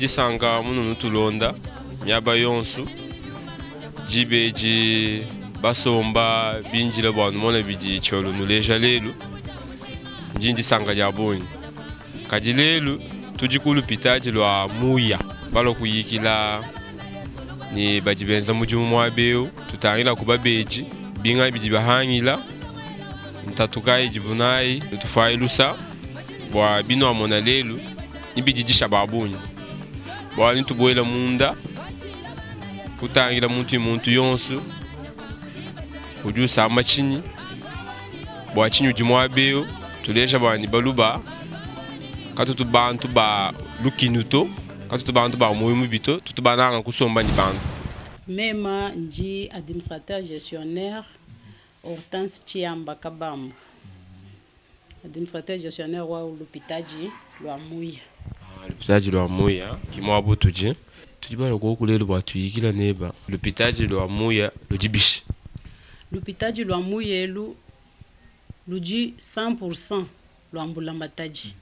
Ndisanka mununu tulonda miaba yonsu diba edi basomba bindila bua numona bidi Tshiolo nuleja lelu. Ndi ndisanka dia bungi. Kadi lelu tudi ku lupitadi lua Muya balua kuyikila ne badi benza mudimu muaba eu, tutangila ku babedi binganyi bidi bahangila, ntatu kayi idibu nayi, tufuayi lusa bua binuamona lelu ni bididisha ba bungi bualu nitubuela munda kutangila muntu ne muntu yonso udi usamba tshinyi bua tshinyi udi muaba eu tuleja bua ne baluba katutu bantu ba lukinu to katutu bantu ba muoyo mubi to tutu bananga kusomba ne bantu. Mema ndi administrateur gestionnaire Hortense Tshiamba Kabamba, administrateur gestionnaire wa lupitadi lua Muya. Lupitadi lua Muya ki muaba utudi. Tudi balua kuoku lelu bua tuyikila neba. Lupitadi lua Muya ludi bishi? Lupitadi lua Muya elu ludi 100% lua mbulamatadi.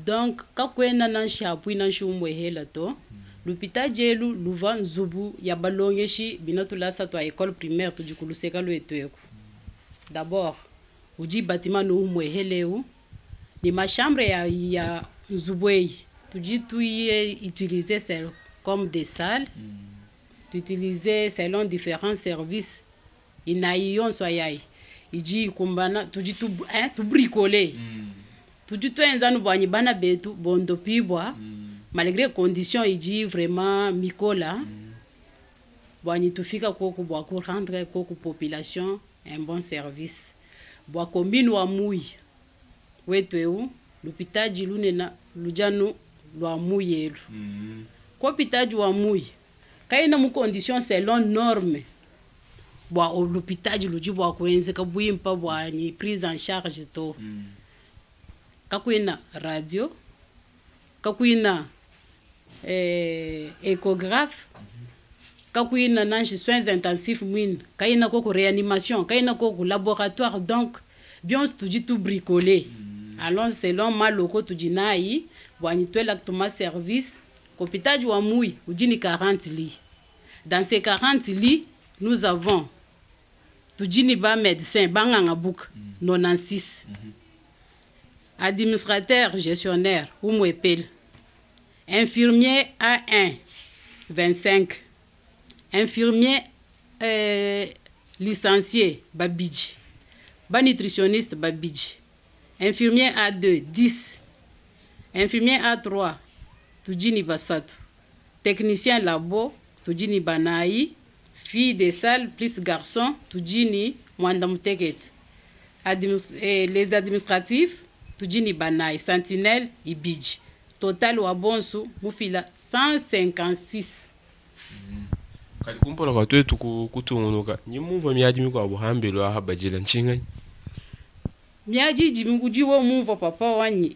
Donc kakuena nansha apui nansha umue hela to. Lupitadi elu luvua nzubu ya balongeshi bina tulasa tua ecole primaire tudi ku luseka luetu eku. D'abord udi batiment nu umue hela eu ne ma chambre ya ya nzubu eyi tudi tuyi utiliser comme des salles, tu utiliser selon differents services. Inayi yonso ayayi idi ikumbana, tudi tu hein tu bricoler, tudi tuenza anu bua nyi bana betu bondopibua malgre condition idi vraiment mikola bua nyi tufika koku bua ku rendre koku population un bon service bua commune wa Muya wetu eu lupitadi lunena ludi anu lua Muya elu kopitadi wa Muya kayena mu condition selon norme. Bua lupitadi ludi bua kuenzeka buimpa bua nyi prise en charge to. Kakuena radio, kakuena echographe, kakuena nanshi soins intensifs muine, kayena koku reanimation, kayena koku laboratoire donc bionso tudi tu bricoler allons selon maloko tudi nayi bua nyi tuela tuma service. Hopitadi wa Mui udi ne 40 lits. Dans ces 40 lits, nous avons tudi ne ba medecins, ba nganga buka 96, administrateur gestionnaire umuepele, infirmier A1 25, infirmier licencie babidi, ba nutritionniste babidi, infirmier A2 10, infirmier A3 tudi ne basatu. Technicien labo tudi ni banayi, fille de salle plus garçon tudi ni muanda mutekete, les administratifs tudi ni banayi, sentinelle ibidi, total wa bonsu mufila 156. Kadi kumpala kua tuetu kutungunuka, ndi mumvue miadi mikuabu hambelu aha badila. Ntshinganyi? Miadi idi udi wewe mumvua papa wanyi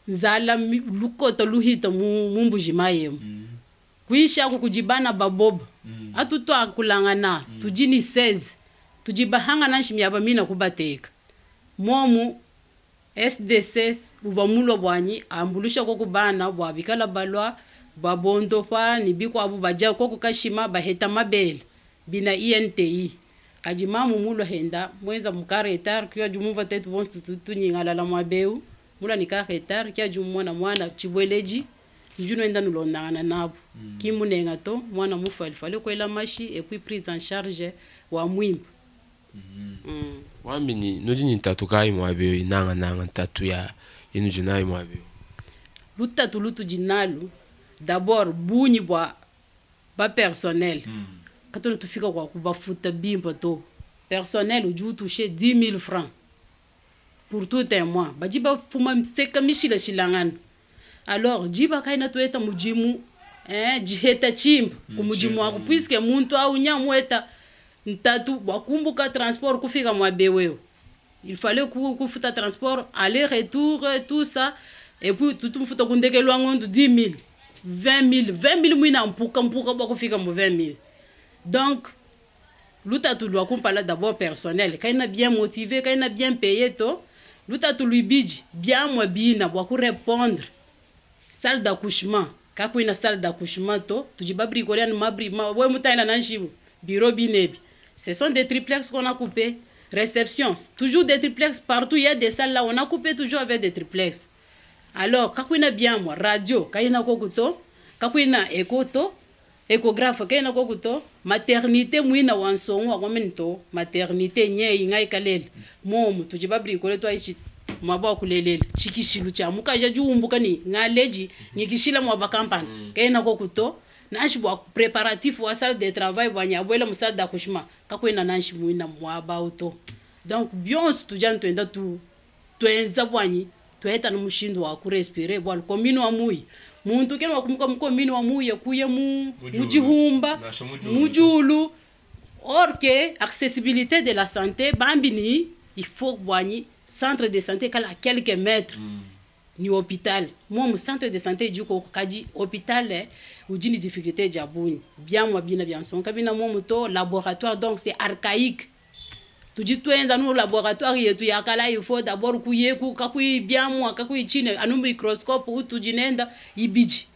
Nzala lukota luhita mu mbuji mayi emu. Kuinshi aku kudi bana ba boba atu tuakulangana tudi ni 16 tudi bahangana nshi miaba mina kubateka momu. SDCS uvua mulua buanyi ambulusha koku bana bua bikala balua babondopa ni bikuabu badia koku kashima baheta mabela bina INTI. Kadi mamu mulua henda muenza mu ka retard kia diumvua tetu bonso tutu tunyingalala muaba eu. Mulua ne ka retard kia diumona muana tshibueledi nudi nuenda nulondangana nabu ki munenga to muana mufua il fallait kuela mashi et puis prise en charge wa muimpa. Wambi ne, Nudi ne ntatu kayi muaba eu, nangananga ntatu ya inudi nayi muaba eu? Lutatu lutudi nalu d'abord bungi bua ba personnel katuena tufika kua kubafuta bimpe to. Personnel udi utoucher 10.000 francs pour tout un mois, badi bafuma nseka mishilashilangana alors diba kayina tueta mudimu eh, diheta tshimpe ku mudimu waku puisque muntu au nya mueta ntatu bua kumbuka transport kufika muaba eu il fallait kufuta transport aller retour tout ça et puis tutu mufuta ku ndekelu wa ngondu 10000 20000 20000 muina mpuka mpuka bua kufika mu 20000 donc lutatu lua kumpala d'abord personnel kaina bien motive kaina bien paye to lutatu luibidi biamua bina bua ku repondre. Salle d'accouchement, kakuena salle d'accouchement to, tudi ba bricoler anu mabri, ma, we mutangila nanshi bureau binebi. Ce sont des triplex qu'on a coupé. Réception, toujours des triplex partout, il y a des salles là, on a coupé toujours avec des triplex. Alors, kakuena biamwa, radio, kayena koku to, kakuena écho to, échographe kayena koku to, maternité muina wa nsongo wa kwameni to, maternité nye ingai kalele. Momu, tudi ba bricoler to aichi mwaba wa kulelela. Chikishilu cha mukaja juumbuka ni ngaleji, nyikishila mwaba kampani. Kayena koku to, nanshi bwa préparatif wa salle de travail bwa nyabwela mu salle d'accouchement, kakuena nanshi muina mwaba uto. Donc bionso tuja ntwenda tu twenza bwanyi tweta no mushindu wa ku respirer bwa commune wa Muya. Muntu kena wakumuka mu commune wa Muya kuye mu Mujulu. mujihumba, Nasha mujulu. mujulu. Or que accessibilité de la santé bambini il faut bwanyi centre de santé kala à quelques mètres. Ni hôpital. Moi mu centre de santé juko kadi hôpital udi ni difficulté jabuni. Bien moi bien bien son kabina moi muto laboratoire donc c'est archaïque. Tudi twenza nu laboratoire yetu ya kala il faut d'abord kuyeku kakui bien moi kakui chine anu microscope ou tudinenda ibiji.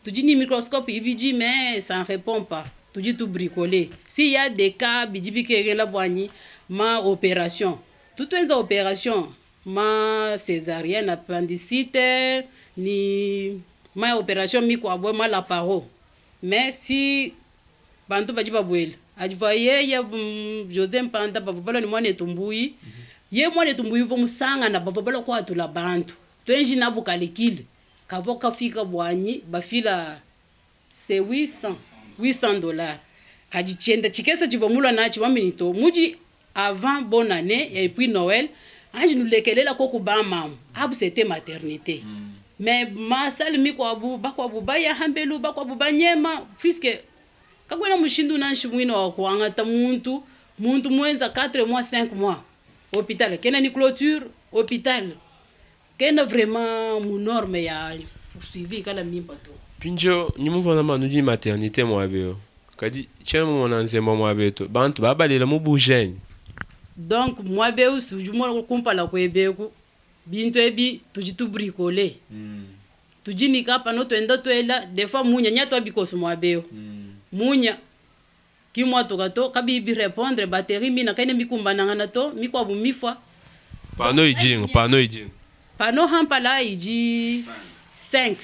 Tudi ni microscope ibiji mais ça ne répond pas. Tudi tout bricoler. S'il y a des cas bidi bikere la bwani ma opération. Tout twenza opération ma césarienne appendicite ni ma opération mi kwa bwe ma laparo. Mais si bantu baji babwela ajiva ye ya José Mpanda bavubala ni mwana etumbuyi. Ye mwana etumbuyi vo musanga na bavubala kwa atula bantu. Twenji na bukalikile. Kavo kafika bwanyi bafila c'est 800 dollars. Kaji chenda chikesa chivomulwa na chiwa minito. Muji avant bonne année et puis Noël, anji nous lekelela koku ba mamu. Abu c'était maternité. Mais ma salle mi kwa bu, ba kwa bu ba ya hambelu, ba kwa bu ba nyema, puisque kakwena mushindu na nshimwino wa kuangata muntu, muntu mwenza 4 mois, 5 mois. Hôpital, kena ni clôture, hôpital. Kena vraiment mu norme ya suivi kala mimba to. Pinjo, nyimuvona manu di maternité mwabeo. Kadi chema mona nzemba mwabeto. Bantu babalela mu bujeni. Donc mwabeo sujumo kumpala kwebeku. Bintu ebi tuji tu bricoler. Tuji nika pano twenda twela des fois munya nyato abikoso mwabeo. Munya ki mwa toka to kabi bi répondre batterie mina kaine mikumba nangana to mikwa bu mifwa. Pano ijinga, pano ijinga. Pano hampala iji 5.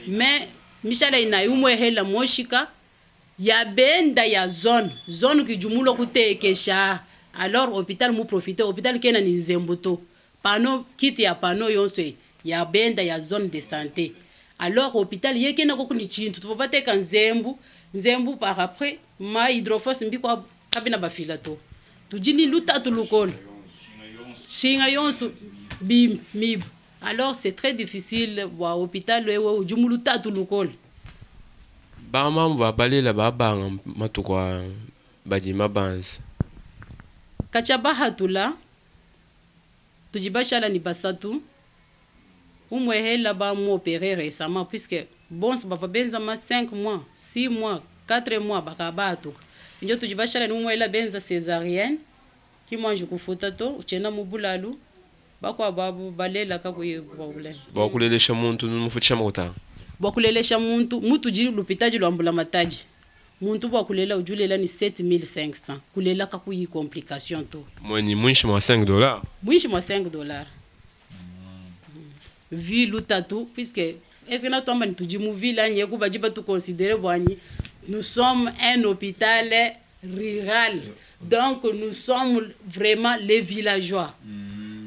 Mais mishala ina umwe hela moshika ya benda ya zone, zone ki jumulo kutekesha. Alors hôpital mu profiter, hôpital kena ni nzembuto. Pano kiti ya pano yonse ya benda ya zone de santé. Alors hôpital ye kena ko ni chintu tu va teka nzembu, nzembu par après ma hydrophos mbiko kabina bafila to. Tujini luta tulukolo. Shinga yonsu bim mib. Alors c'est très difficile wa hôpital wewe ujumulu tatu lukolo. Ba mamu ba balela ba banga matukwa badi mabanzi. Kacha bahatula tujibashala ni basatu. Umwehela ba mu opérer récemment puisque bon ba benza ma 5 mois, 6 mois, 4 mois bakabatuka. Njo tujibashala ni umwehela benza césarienne ki mwanji kufuta to uchena mubulalu bakwa babu balela kakuye bwakule. Bwakulelesha muntu numufutisha mota. Bwakulelesha muntu mutu jiri lupitaji lwambula mataji. Muntu bwakulela ujulela ni 7500 kulela kakuyi complication to. Mweni mwinshi mwa cinq dollars. Mwinshi mwa cinq dollars. Ville tatu puisque est-ce que na tomba ni tuji mu ville anye ku baji ba tu considérer bwanyi nous sommes un hôpital rural. Donc nous sommes vraiment les villageois.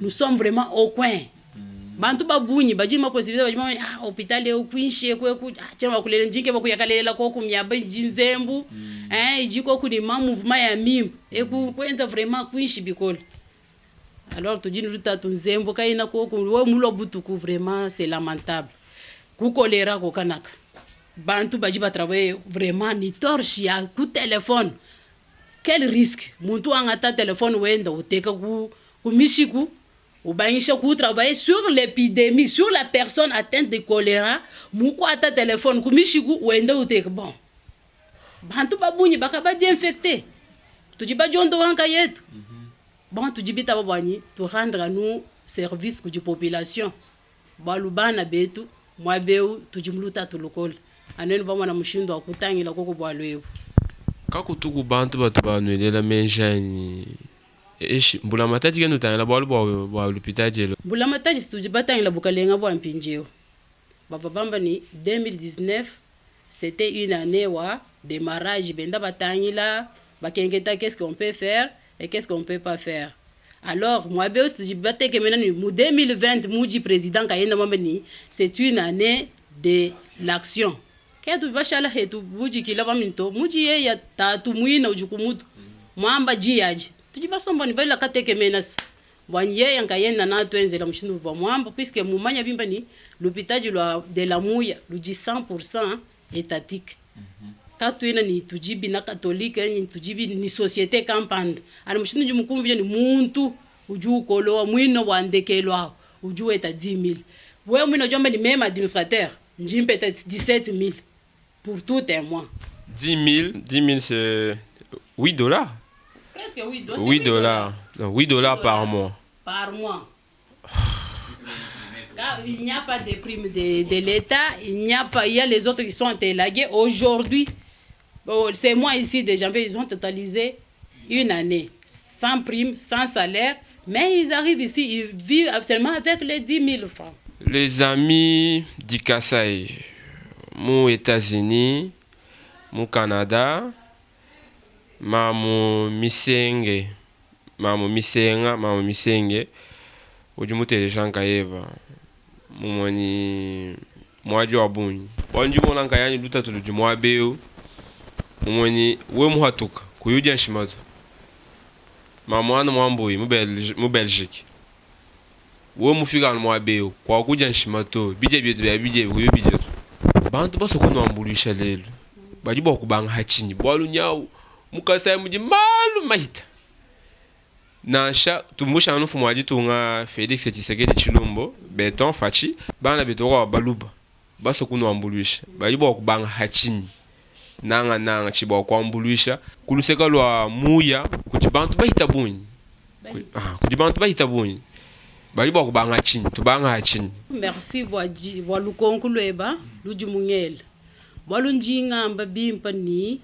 Nous sommes vraiment au coin. Bantu babunyi baji ma possibilité baji ma ah hôpital e kwinshi kwe ku ah chama kulele njike bakuyakalela ko kumyaba jinzembu. Hein ijiko kuni ma mouvement ya mim e ku kwenza vraiment kwinshi bikol. Alors tudi nous tatu nzembo kaina ko ku we mulo butuku vraiment c'est lamentable. Ku choléra ko kanaka. Bantu baji ba travailler vraiment ni torche ya ku téléphone. Quel risque muntu angata téléphone wenda uteka ku ku mishiku ubangisha ku travailler sur l'épidémie sur la personne atteinte de choléra muko ata téléphone ku mishiku wenda uteka bon. Bantu babunyi bakaba déinfecté. Tudi ba jondo wanka yetu. Bon tudi bita babwanyi tu rendre nous service ku di population. Balubana betu Muaba eu tudi mu lutatu lukole. Anu bamona mushindu wa kutangila koko bualu ebu. Kakutuku bantu batu banuelela meji anyi eshi mbulamatadi kena utangila bualu bua lupitadi elu? Mbulamatadi tudi batangila bukalenga bua mpindieu. Bavua bamba ni 2019 c'était une année wa démarrage, benda batangila bakenketa qu'est-ce qu'on peut faire et qu'est-ce qu'on peut pas faire. Alors muaba eu tudi batekemena ni mu 2020 muji président kayenda mwamba ni c'est une année de l'action. Ketu bashala hetu bujikila baminto muji yeya tatu mwina udi kumutu mwamba jiyaji tudi basomba ni baila katekemena sa bwanyi yeya nkayenda na twenzela mushindu bwa mwamba puisque mumanya bimba ni lupitaji lwa de la muya ludi 100% étatique. Katuina ni tujibi na catholique ni tujibi ni société kampanda ani mushindu ndi mukumvya ni muntu udi ukolowa mwino wa ndekelo aho udi weta 10 000 wewe mwino jomba ni même administrateur njimpeta 17 000 pour tout un mois. 10 000, 10 000, c'est 8 dollars. Presque 8. 8 dollars. Non, 8 dollars par mois. Par mois. Car il n'y a pas de prime de l'État, il n'y a pas, il y a les autres qui sont élagués. Aujourd'hui, bon, c'est moi ici de janvier, ils ont totalisé une année, sans prime, sans salaire, mais ils arrivent ici, ils vivent seulement avec les 10 000 francs. Les amis du Kasaï, mu États-Unis, mu Canada, mamu Misenge, mamu Misenga, mamu Misenge, udi muteleja nkayeba mumoni mwaji wa bunyi wanji mona nkayani lutatu ludi mwabeu mumoni we muhatuka kuyudia nshimato mamwana mwambuyi mu Belgique we mufika anu mwabeu kwakudia nshimato bidya byetu bya bidya kuyo bidya bantu basokunuambulisha lelo badi bua kubanga hachinyi bwalu nyau mukasai mudi malu mahita nansha tumbusha anu mfumu wa ditunga Félix Tshisekedi Tshilombo beton fachi bana betu kwa baluba basokunuambuluisha badi bua kubanga hachinyi nanga nanga tshibua kuambuluisha kuluseka lwa muya kudi bantu bahita bunyi. Kudi bantu bahita bunyi badi bua kubanga hachinyi tubanga hachinyi. Merci bua lukonku lweba ludi mungela bwalu njingamba bimpa ni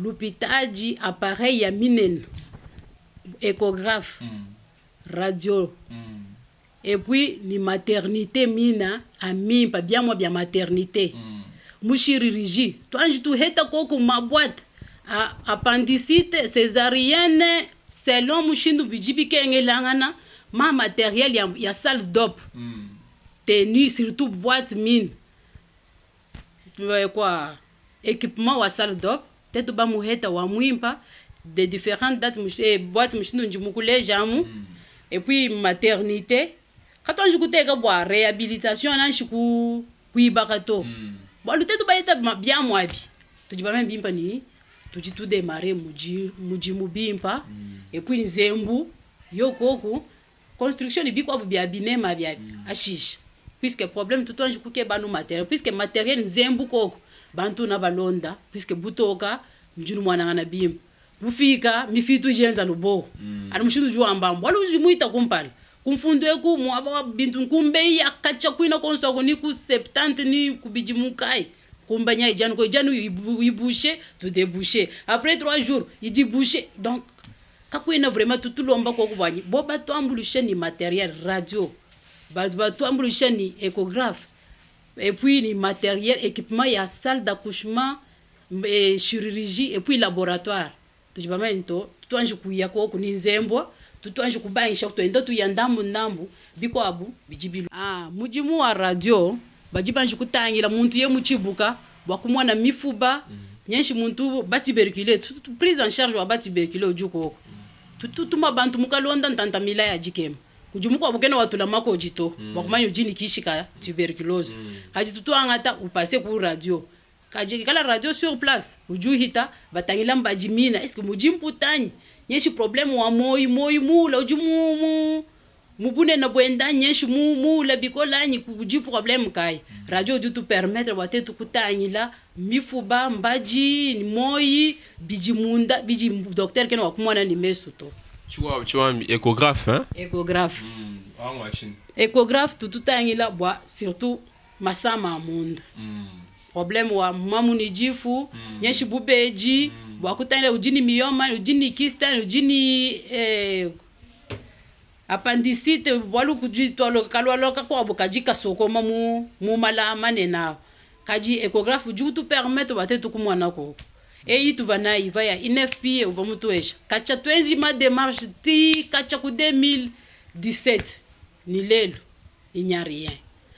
lupitaji appareil ya minene, échographe, radio et puis ni maternité mina amimpa biamwa bya maternité, mu chirurgie twanji tuheta koko maboîte appendicite, césarienne, selon mushindu bidi bikengelangana ma matériel ya salle d'op, tenue, surtout boîte mine quoi, équipement wa salle d'op tetu bamuheta wa mwimpa de différentes dates boîte mushindu ndi mukulejamu et puis maternité katwanji kuteka bwa réhabilitation nanshi ku kuibaka to bwalu tetu bayeta biamwabi tudi bameme bimpa ni tudi tudémarrer muji mujimu bimpa et puis nzembu yokoku construction ni bikwabu bya binema bya ashisha puisque problème tutwanji kukeba nu matériel puisque matériel nzembu koko bantu na balonda puisque butoka mjunu mwana na bimpa bufika mifitu jenza luboho ani mushindu juwambambo wali uzimuita kumpala kumfundu eku mwaba wa bintu nkumbe ya kacha kwina konso ni ku 70 ni kubiji mukai kumbanya ijanu ko ijanu ibouché tout débouché après 3 jours il dit bouché. Donc kakwina vraiment tutulomba koko bwanyi bo batwambulisha ni matériel radio, batwambulisha ni échographe et puis ni matériel équipement ya salle d'accouchement et chirurgie et puis laboratoire. Tujibamani to tutwanji kuya koko ni nzembwa tutwanji kubangisha twenda tuya ndambu ndambu bikwabu bijibilu mujimu wa radio baji banji kutangila muntu ye muchibuka bwa kumwana mifuba nyenshi muntu batuberculeux prise en charge wa batuberculeux ujukoko tututuma bantu mukalonda ntanta mila ya jikema kuji mukwabu kena watula makoji to bwakumanya ujini kishika tuberculose kaji tutwangata upase ku radio kaji kala radio sur place ujuhita batangila mbaji mina est ce que muji mputanyi nyeshi problème wa moyi moyi mula uji mu mu mubunene bwenda nyeshi mu mula bikolanyi kuji problème kai radio uji tu permettre bwate tukutangila mifuba mbaji moyi biji munda biji docteur kena wakumwana ni mesu to. Tu vois, échographe, hein? Échographe. Échographe tututangila bwa surtout Masama a munda, probleme wa mamu ne difu, nyeshi bubeji bua kutangila udi ne myome, udi ne kyste, udi ne appendicite, bualu kudi kalualua kakuabu kadi kasokoma mu mu mala manene awu. Kadi echographe udi utu permettre bua tuetu kumona koku. Eyi tuva nayi iva ya INFP uvua mutuesha katshia tuenji ma demarche ti katshia ku 2017 ni lelu il n'y a rien,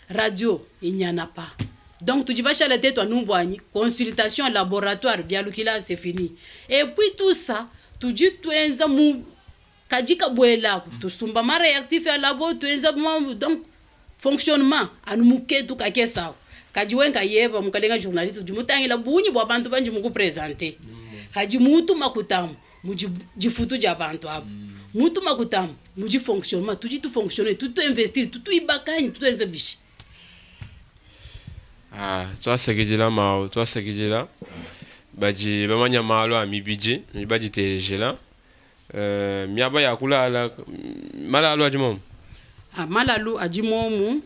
radio il n'y en a pas, donc tudi bashala tetu anu buanyi consultation laboratoire bialukila c'est fini. Et puis tout ça tudi tuenza mu kadi kabuelaku tusumba ma réactif ya labo tuenza donc fonctionnement anu muketu kakesa ako. Kadi wenka yeba mukalenga journaliste udi mutangila bungi bua bantu bandi mukupresente, kadi mutu makutamu mudi difutu dia bantu aba, mutu makutamu mudi fonctionnement, tudi tufonctionne, tutu investir, tutu ibakanyi, tutu bishi. Ah, twasakidila mawu, twasakidila badi bamanya malu a mibidi ni baditelejela miaba ya kulala, malalu adi momu. Ah, malalu adi momu.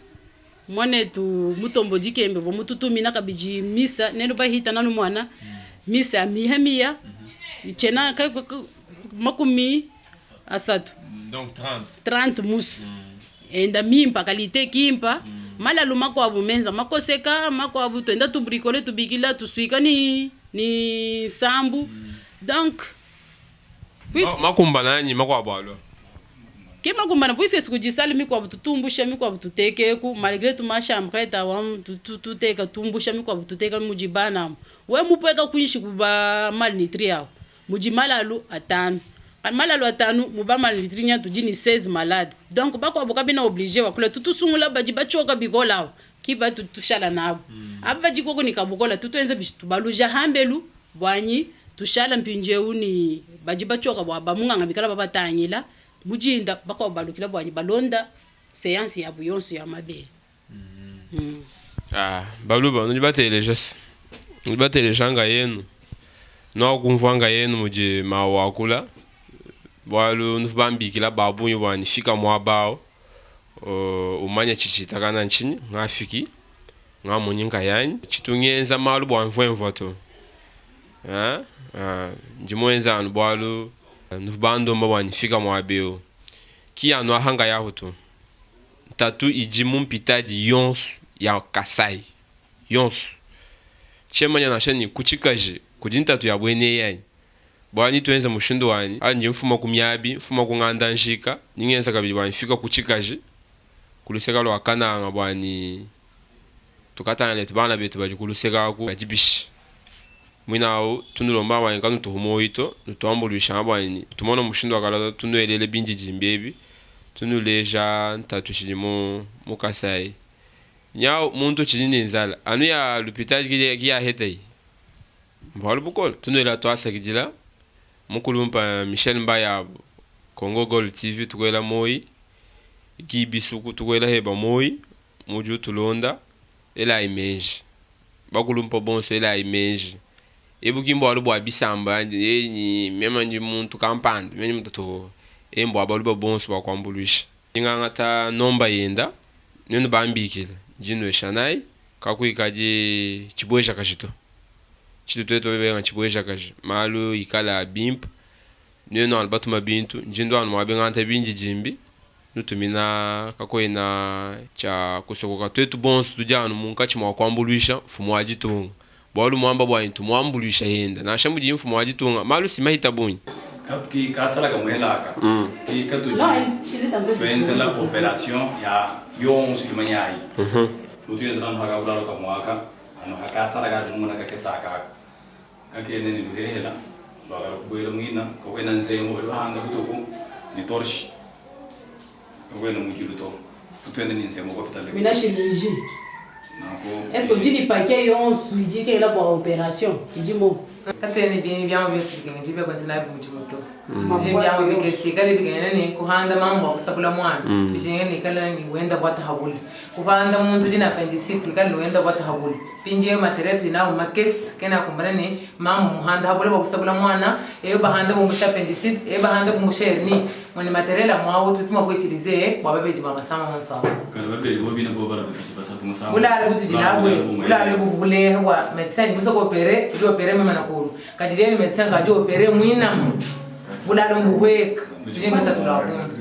Mwanetu mutombo dikembe vo mututumina kabidi misa nenu bahita nanu mwana misa ya miha miya ichena 30. Donc 30. 30 musu enda mimpa kalite kimpa. Malalu makuabu menza makoseka, makuabu tuenda tubricole, tubikila tusuika ni sambu, donc makumbana anyi makuabu alua ke makumbana puisque sikujisali mikuabu tutumbusha mikuabu tutekeku malgré tumachambre tawa tuteka tumbusha mikuabu tuteka mujibanamu we mupweka kuinshi kuba malnutri awo muji malalu atanu, malalu atanu muba malnutri nya tudi ni 16 malade, donc bakuabu kabina obligé wakula tutusungula badi bachoka bikola awo kiba tutushala nabo aba badi koko ni kabukola tutuenza bishi tubaluja hambelu bwanyi tushala mpinjeu ni badi bachoka bwa bamunganga bikala babatangila mujinda bakuabu balukila bwanyi balonda séance yabu yonso ya mabele. Ah, baluba nudi bateleja se nudi bateleja nga yenu nwakumvua nga yenu mudi mawu akula bualu nuvu bambikila babungi bwani fika muaba awu umanya tshitshitakana ntshinyi ngafiki ngamunyi nkayanyi tshitu ngenza malu bua mvuemvua to. Ah, ah, ndi muenza anu bualu nuvu bandomba bwani fika muaba ewu ki anu ahanga yahu to ntatu idi mu mpitadi yonso ya Kasai yonso tshiemanya nansha ni kutshikaji kudi ntatu ya bwene yanyi bwani tuenza mushindu wanyi andi mfuma ku miabi mfuma ku nganda njika ningenza kabidi bwani fika kutshikaji kuluseka lwa kananga bwani tukatanga letu bana betu badi kuluseka aku badi bishi mwina awu tunulomba bwani kanu tuhumoyi to nutuambuluisha bwani tumona mushindu wakala tunuelele bindidimbi ebi tunuleja ntatu tshidi mu mu Kasai nyau muntu tshidi ne nzala anu ya l'hôpital ki ya hetayi mbualu bukole tunuela twasakidila mukulumpa Michel Mbayabu Congo Gold TV tukwela moyi gibisuku tukwela heba moyi muju tulonda ela imenji bakulumpa bonso ela imenji ebuki mbualu bua bisamba enyi mema ndi muntu kampanda meni muntu to embwa baluba bonso bakwambuluisha ingangata nomba yenda nenu bambikile ndinwesha nayi kakuikadi tshibweja kashito tshitu twetu babenga tshibweja kashi malu ikala bimpa nenu anu batuma bintu ndindu anu mwabenganta bindi dimbi nutumina kakwena tshia kusokoka twetu bonso tudi anu munkatshi mua kuambuluisha mfumu wa ditunga bualu muamba bwanyi tumuambuluisha yenda nansha mudi mfumu wa ditunga malu simahita bunyi ki kasala kamwelaka ki katudi twenzela opération ya yonso imanyayi utuyenzela anu hakabulalo kamwaka anu hakasala kadimuna kakesakaka kakene ni luhehela lwakala kubwela mwina kakwena nzengo bali bahanga butuku ni torche kakwena mujulu to tutwende ni nzengo kwa Mina chirurgie. Nako Est-ce que udi ni paquet yonso idi kela bua opération idi mo katene bini byama byose bigenje byakwenzela budi muto je byama bikesi kale bigenda ni kuhanda mambo akusabula mwana bijenge ni kala ni wenda bwata habula kuhanda muntu dina appendicite kale ni wenda bwata habula. Mpindieu materiel tudi nawu mmakese, kena akumbana ne mamu muhanda ha bule bua kusabula muana, eyo bahanda bumbusha appendicite, eyo bahanda bumbusha hernie, mone materiel amu au tudi mua kuutiliser bua babedi ba masama onso au. Kana babedi bo bine bo bala babidi basatu musangu. Bulalu butudi nabu ebu, bulalu ebu buvua buleha bua medecin udi musue kuopere, udi opere mumana kulu, kadi lelu medecin kadi opere muinamu, bulalu mbuhueka, tudi ne lutatu lua bungi.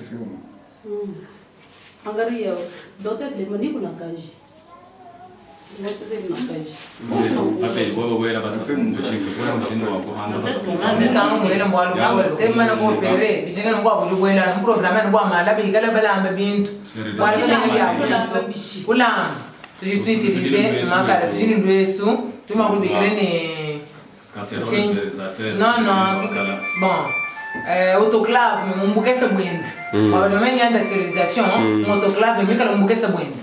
Angalia, docteur Clement niko na kazi. Babedi bo babuela basatu mushinga kuna mushindu wa kuhanda basatu musangu. Misangu muele mbualu bualu temana ko opere bijinga ne bua buela mu programme ne bua mala bikala balamba bintu bualu bana bia bintu kulamba tudi tuutilize makala tudi ne luesu tudi mua kubikila ne Casserole stérilisateur. non non bon autoclave me mumbukese bwenda bua badi nyanda sterilisation mu autoclave mikala mumbukese bwenda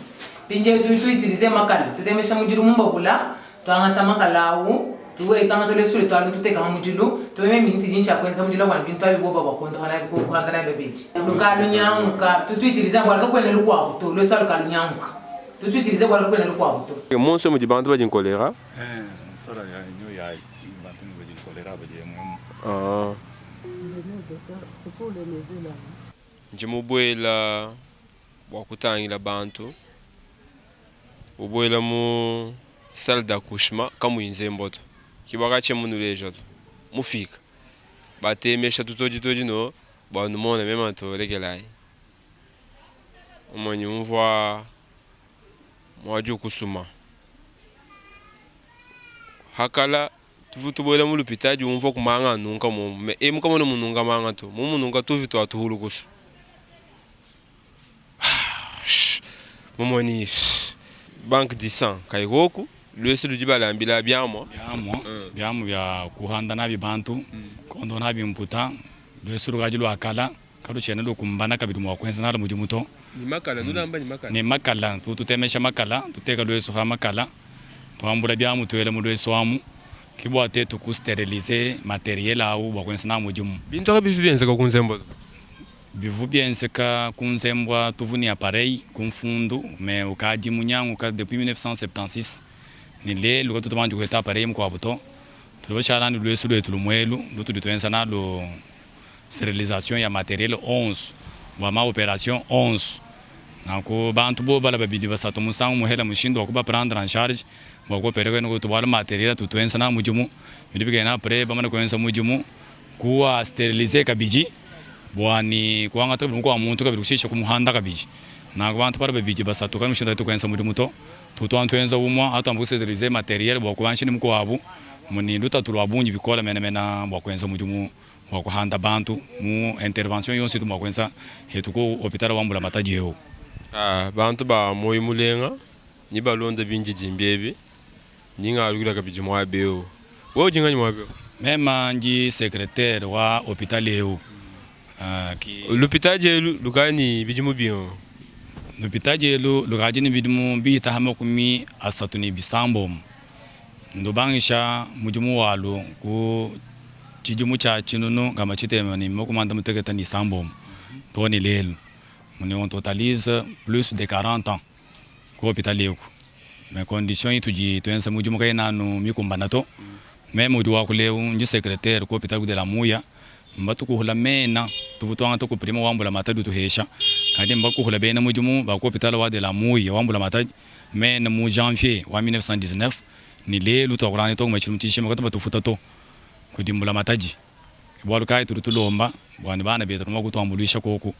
pinje tu tuutilize makala tutemesha mudilu mumbabula twangata makala awu tuwe twangata lwesule twalu tuteka mudilu tumeme minti dincha kwenza mudilu bwana bintu abi boba bakondo hana kuhanda na bebeji lukalu nyanguka tutuutilize bwa kakwene lukwabu to lwesu lukalu nyanguka tutuutilize bwa kakwene lukwabu to Monso mudi bantu badi nkolera. Sara ya nyo ya bantu ni badi kolera badi mu. Ah. Ndi mubuela bua kutangila bantu ubuela mu salle d'accouchement kamuyi nzembo to kibaka munuleja to mufika batemesha tutodi no bua numona mema tolekelayi umanyi umvua mwadi ukusuma hakala tuvu tubuela mu lupitadi umvua kumanga anunka momu me emu kamona mununga manga to mumununga tuvi twatuhulukusu mumoni banque du sang kayikoku lwesu ludi balambila biamwa Biamwa biamu bya kuhanda nabi bantu kondo nabi mputa lwesu lukaji lwakala kaluchene lukumbana kabidi mwa kwenza nalo mudimu to. Ni makala nulamba ni makala. Ni makala tutemesha makala tuteka lwesu ha makala twambula biamu tuele mu lwesu amu kibwa te tukusterilize materiel awu bwa kwenza na mudimu. Bintu aka bivu byenzeka kunzembo bivu byenzeka kunzembwa tuvuni appareil kumfundu me ukadi munyanguka depuis 1976 ni lelu katutu kuheta appareil mukwabu to tulibashala ni lwesu lwetu lumwelu lutuli twenza nalo sterilisation ya materiel 11 bwa ma operation 11 nanku bantu bo bala babidi basatu musangu muhela mushindu wa kuba prendre en charge bwa kuopere kwene kutubwala materiel tutwenza na mudimu bidi bikena apres bamana kwenza mudimu kuwa sterilize kabiji bwani kuangata kabidi kwa muntu kabidi kushisha kumuhanda kabiji nanku bantu bala babidi basatu kanu mushindu tukwenza mudimu to tutwantu umwa atu sterilize materiel bwa kubanshini mukwabu muni lutatu lwa bungi bikola mena mena bwa kwenza mudimu bwa kuhanda bantu mu intervention yonse tu bwa kwenza hetu ku hopital wa Mbula Matadi eo. Bantu ba moyo mulenga ni balonda binji jimbebi ninga alugila kabiji mwabeo wewe ujinga ni mwabeo. Mema ndi secrétaire wa hopital eo. Ki l'hôpital jelu lukani bijimu bio. L'hôpital jelu lukaji ni bidimu bita hama kumi asatu ni bisambo ndubangisha mudimu walu ku chidimu cha chinunu ngama chitema ni mokumanda muteketa ni sambo to ni lelu muni on totalise plus de 40 ans ku hôpital eku mais condition ituji twensa mudimu kaina nu mikumbana to me mudi wa kuleu ndi secrétaire ku hôpital de la Muya mbatukuhula mena tuvutwanga tukuprima wambula matadi tuhesha kadi mbakuhula bena mudimu ba ku hôpital wa de la Muya wambula matadi mena mu janvier wa 1919 ni lelu twakulani to kumachilu tishima katu batufuta to kudimbula matadi bwalu kai tuli tulomba bwani bana betu tuma kutwambulisha koku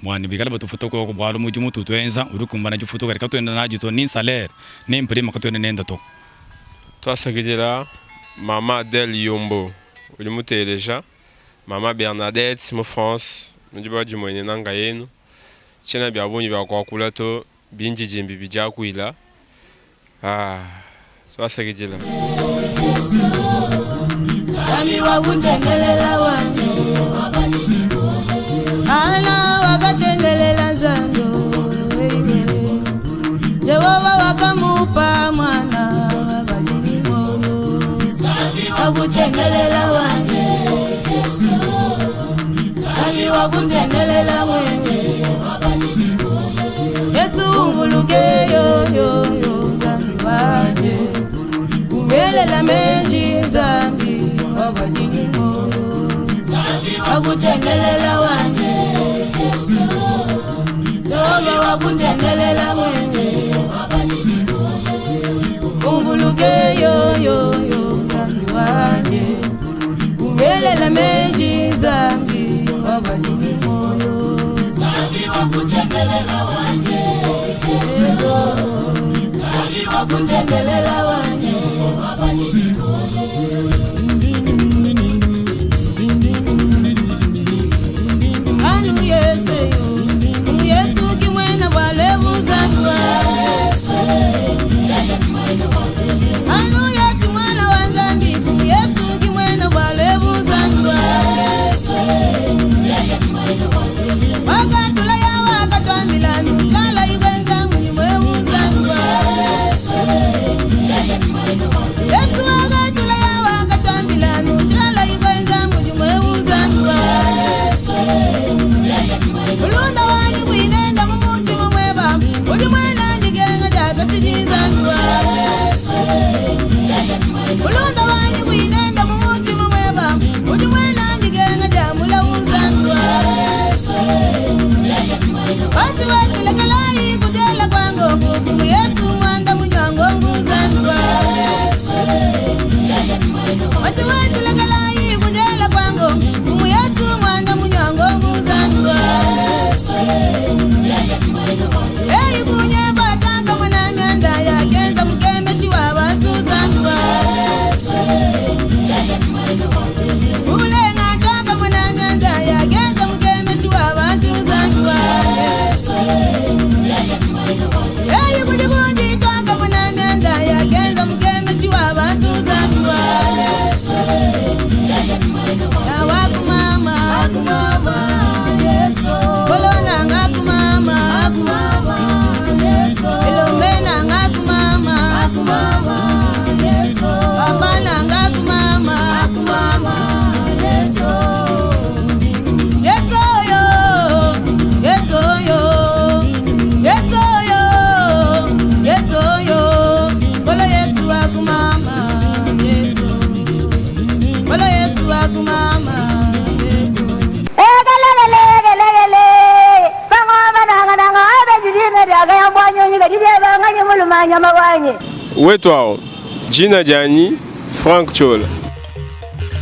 bwani bikala batufuta koko bwalu mudimu tutwenza uri kumbana jifutu kari katwenda najito ni salaire ni mprima katwenda nenda to. Twasakidila mama Adele Yombo uli muteleja mama Bernadette mu France nudi badimwene nanga yenu tshiena bia bungi bia kuakula to binji jimbi bijakuila twasakidila. Sami wakutendelela wane ala wakatendelela nzambo Jehova wakamupa mwana wabadilimono. Sami wakutendelela wane Sami wakutendelela mwene Yesu unguluke yo yo yo Nzambi wanje. Ungelela meji Nzambi wabadini moyo Wakutendelela wange Yesu Yehova wakutendelela mwene Umvuluke yo yo yo Nzambi wange Ungelela meji Nzambi wabadini moyo Wakutendelela wange Yesu Nzambi wakutendelela wange Anu Yesu yo Yesu kimwena bwalevu Nzambi Anu Yesu mwana wa Nzambi Yesu kimwena bwalevu Nzambi Wakatula ya wakatwambila nuchala ikwenza munyimwe Nzambi Yesu wakatula ya wakatwambila nuchala ikwenza munyimwe Nzambi Ulunda wanyi bwinenda mumutima mweba uli mwena ndigenga jakashiji Nzambi Ulunda wanyi bwinenda mumutima mweba uli mwena ndigenga jamula Nzambi Bantu batulekelayi kujela kwango kumu Yesu mwanda munywango Nzambi Bantu batulekelayi kujela kwango kumu Yesu mwanda munywango Nzambi Eyi kunyemba tanga mwana myanda ya kenza mukembeshi wa bantu Nzambi Ubulenga twanga mwana myanda ya kenza mukembeshi wa bantu Nzambi Eyi kuli kundi twanga mwana myanda ya kenza mukembeshi wa bantu Nzambi Yawakumama akumama Yesu Kolona ngakumama akumama Yesu Elomena ngakumama akumama Yesu Papa ngakumama akumama Yesu Yesu yo Yesu yo Yesu yo Yesu yo Kolo Yesu akumama Yesu Kolo Yesu akumama Yesu Wetu awo jina dianyi Frank Chola.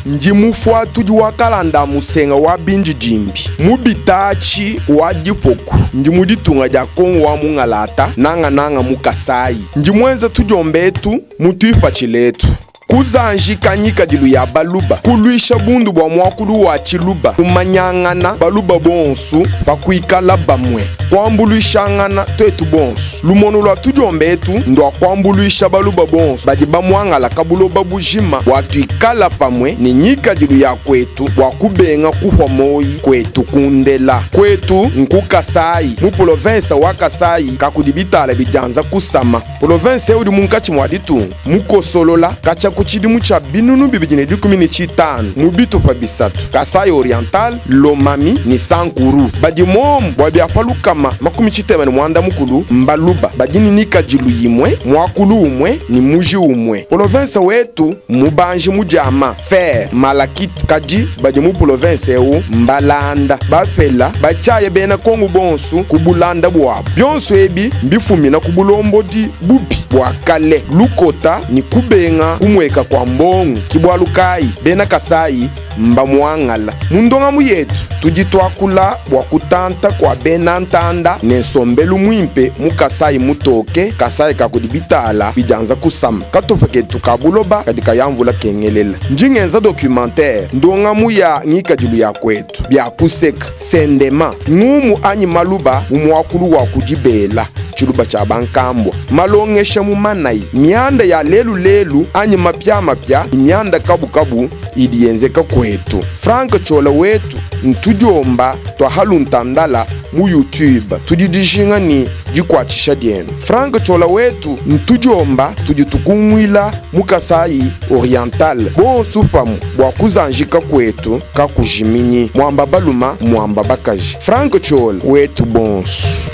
Ndi mufuatudi wa kalanda musenga wa bindidimbi mubitachi wa dipoku ndi mu ditunga dia Kongo wa mungalata nangananga mu Kasai ndi mwenza tudiomba etu mu tuipatshila etu kuzanjika nyikadilu ya baluba kulwisha bundu bua muakulu wa tshiluba kumanyangana baluba bonsu pakuikala bamue kuambuluishangana twetu bonsu lumono lua tudiomba etu ndua kuambuluisha baluba bonsu badi bamuangala kabuloba bujima bua tuikala pamue ne nyikadilu ya kwetu bua kubenga kuhwa moyi kwetu kundela kwetu nku Kasai mu province wa Kasai kakudi bitala bidianza kusama province udi munkatshi mua ditunga mukosolola katshia ku tshidimu tshia 2015 mu bitupa bisatu Kasai Oriental Lomami ni Sankuru badi momu bua biapa lukama 68 mbaluba badi ni nikadilu yimwe muakulu umwe ni muji umwe province wetu mubanji mudiama fer malakite kadi badi mu province ewu mbalanda bafela batshiaya bena Kongo bonsu ku bulanda buabu bionso ebi mbifumina ku bulombodi bubi bua kale lukota ni kubenga kumweka kwa mbongo kibwalu kayi bena Kasai mbamuangala mundongamu yetu tudi tuakula bua kutanta kua bena ntanda ne nsombelu muimpe mu Kasai mutoke Kasai kakudi bitala bidianza kusama katupa ketu ka buloba kadi kayamvula kengelela ndingenza documentaire ndongamu ya ngikadilu ya kwetu bia kuseka sendema ngumu anyi maluba mu muakulu wa kudibela tshiluba tshia bankambwa malongesha mu manayi mianda ya lelu-lelu anyi mapiamapia mianda kabukabu idi yenzeka kwetu Frank Chola wetu ntudiomba twahaluntandala mu YouTube tudi dijinga ni dikuatshisha dienu Frank Chola wetu ntudiomba tudi tukunguila mu Kasai Oriental bonsu pamue bua kuzanjika kwetu kakujiminyi mwamba baluma mwamba bakaji Frank Chola wetu bonsu.